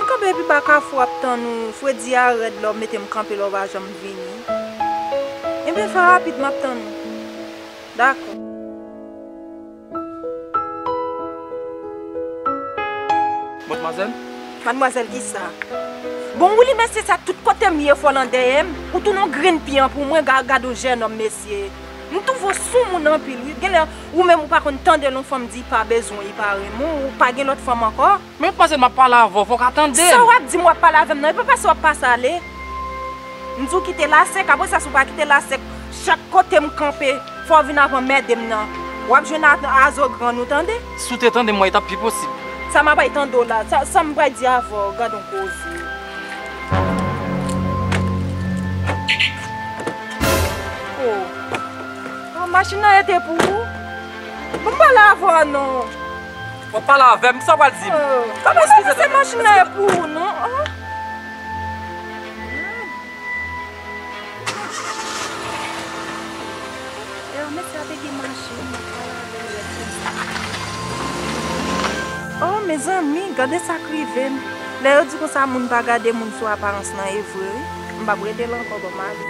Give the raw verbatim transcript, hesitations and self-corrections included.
Kanpe pi ba kafou ap tann ou, fredi a rèd lè w mete m kanpe lè w pa janm vini. Ebyen fè rapid m ap tann ou. Dakò. Bon, madmwazèl? Madmwazèl kisa? Bon, wi li mesye sa tout kote m ye fò l an dèyè m. Ou tounen yon grenn piyan pou mwen, ga- gade yon jènòm mesye. M twouve w soumoun anpil wi. Genlè ou menm ou pa konn tande l yon fanm di li pa bezwen w, li pa renmen w, ou pa gen lòt fanm ankò. Men madmwazèl, m ap pale avè w, fò w ka tande m. Sa w ap di m w ap pale avè m nan, e pa pase w ap pase ale. M di w kite lasèk, apre sa si w pa kite lasèk, chak kote m kanpe, fò w vin ap anmède m nan. W ap jwenn a, a zo grann ou tande. Si w te tande m, mwen, e t ap pi posib. Sa m ap bay tande w la, sa, sa m pral di avè w, gad on koze. Oh. Oh, machin nan e te pou ou? Bon, m pale avè w non. W ap pale avè m, sa w pral di m? Oh. Sa m eskize se machin nan e pou ou non. Oh. E yo mesye a te gen machin, m ap pale avè l wè konsa. Oh, mezanmi, gade sa k rive m. Lè yo di konsa moun pa gade moun sou aparans lan, e vre wi. M p ap rete la ankò, bon, m ale.